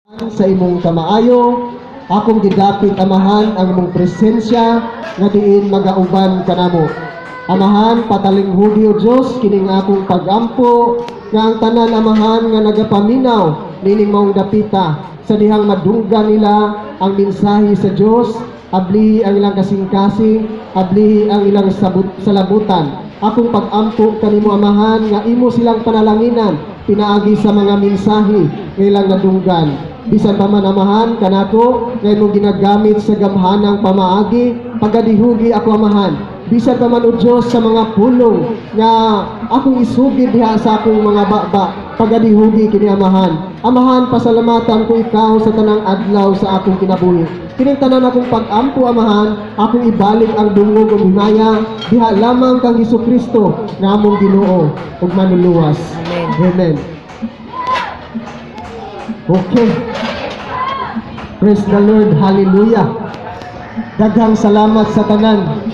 Sa imong kamaayo, akong gidapit, Amahan, ang imong presensya nga diin magauban kanamo. Amahan, patalinghugi, O Dios, kining akong pagampo nga ang tanan, Amahan, nga nagapaminaw nining maong dapita, sa dihang madunggan nila ang mensahe sa Dios, ablihi ang ilang kasing-kasing, ablihi ang ilang sabut, salabutan. Akong pagampo kanimo, Amahan, nga imo silang panalanginan pinaagi sa mga mensahe nga ilang nadunggan. Bisan pa man, Amahan, kanako nga imong ginagamit sa gamhanang pamaagi, pagadihugi ako, Amahan. Bisan pa man, O Dios, sa mga pulong nga akong isugid diha sa akong mga baba, pagadihugi kini, Amahan. Amahan, pasalamatan ko ikaw sa tanang adlaw sa akong kinabuhi. Kining tanan akong pag-ampo, Amahan, akong ibalik ang dungog ug himaya diha lamang kang Hesus Kristo nga among Ginoo ug Manluluwas. Amen. Amen. Okay. Praise the Lord. Hallelujah. Daghang salamat sa tanan.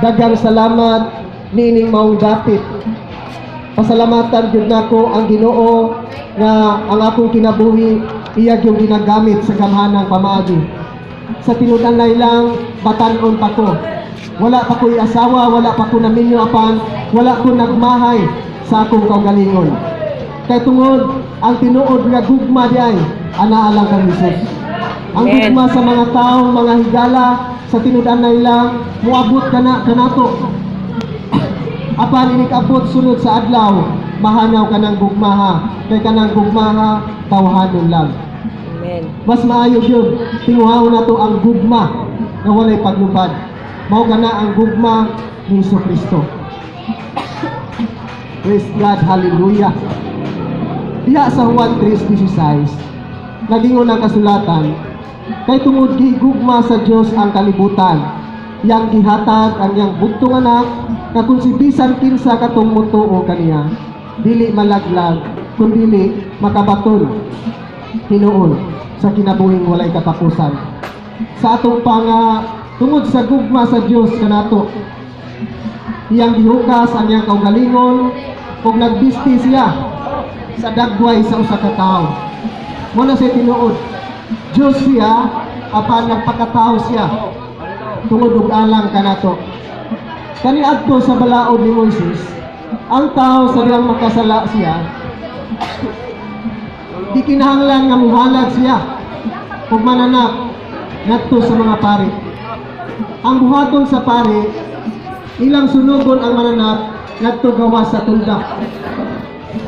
Daghang salamat niining maong dapit. Pasalamatan gyud nako ang Ginoo nga ang akong kinabuhi iya gyud ginagamit sa gamhanang pamaagi. Sa tinud-anay lang, batan-on pa ko. Wala pa ko'y asawa, wala pa ko naminyo, apan wala ko nagmahay sa akong kaugalingon. Kay tungod ang tinuod nga gugma diay anaa lang kang Jesus. Ang Amen. Gugma sa mga tao, mga higala, sa tinud-anay lang moabot kana kanato. Apan inig-abot sunod sa adlaw, mahanaw kanang gugmaha, kay kanang gugmaha tawhanon lang. Amen. Mas maayo gyud tinguhaon nato ang gugma nga walay paglubad. Mao kana ang gugma ni Hesus Kristo. Praise God, hallelujah. Diha sa Juan 3:16, nagingon ang kasulatan, "Kay tungod gigugma sa Dios ang kalibutan, iyang gihatag ang iyang bugtong Anak, nga kung si bisan kinsa katong motuo kaniya, dili malaglag, kundili makabaton hinuon sa kinabuhing walay katapusan." Sa atong pa nga tungod sa gugma sa Dios kanato, iyang gihukas ang iyang kaugalingon ug nagbisti siya sa dagway sa usa ka tawo. Mao na siya tinuod. Dios siya, apan nagpakatao siya tungod ug alang kanato. Kaniadto sa balaod ni Moises, ang tao sa dihang makasala siya, di kinahanglan nga muhalad siya ug mananap ngadto sa mga pari. Ang buhaton sa pari, ilang sunugon ang mananap ngadto gawas sa tulda.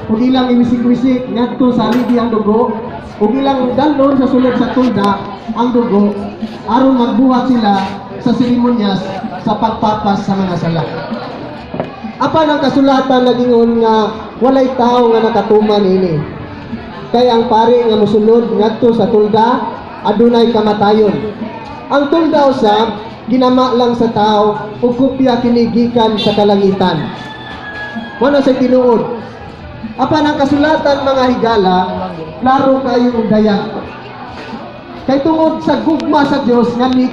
Ug ilang iwisik-wisik ngadto sa haligi ang dugo, ug ilang dalon sa sulod sa tulda ang dugo aron magbuhat sila sa seremonyas sa pagpapas sa mga sala. Apan ang kasulatan nagingon nga walay tao nga nakatuman ini. Kay ang pari nga mosulod ngadto sa tulda adunay kamatayon. Ang tulda usab ginama lang sa tao ug kopya kini gikan sa kalangitan. Mao na sa tinuod. Apan ang kasulatan, mga higala, klaro kayo og dayag. Kay tungod sa gugma sa Dios nga ni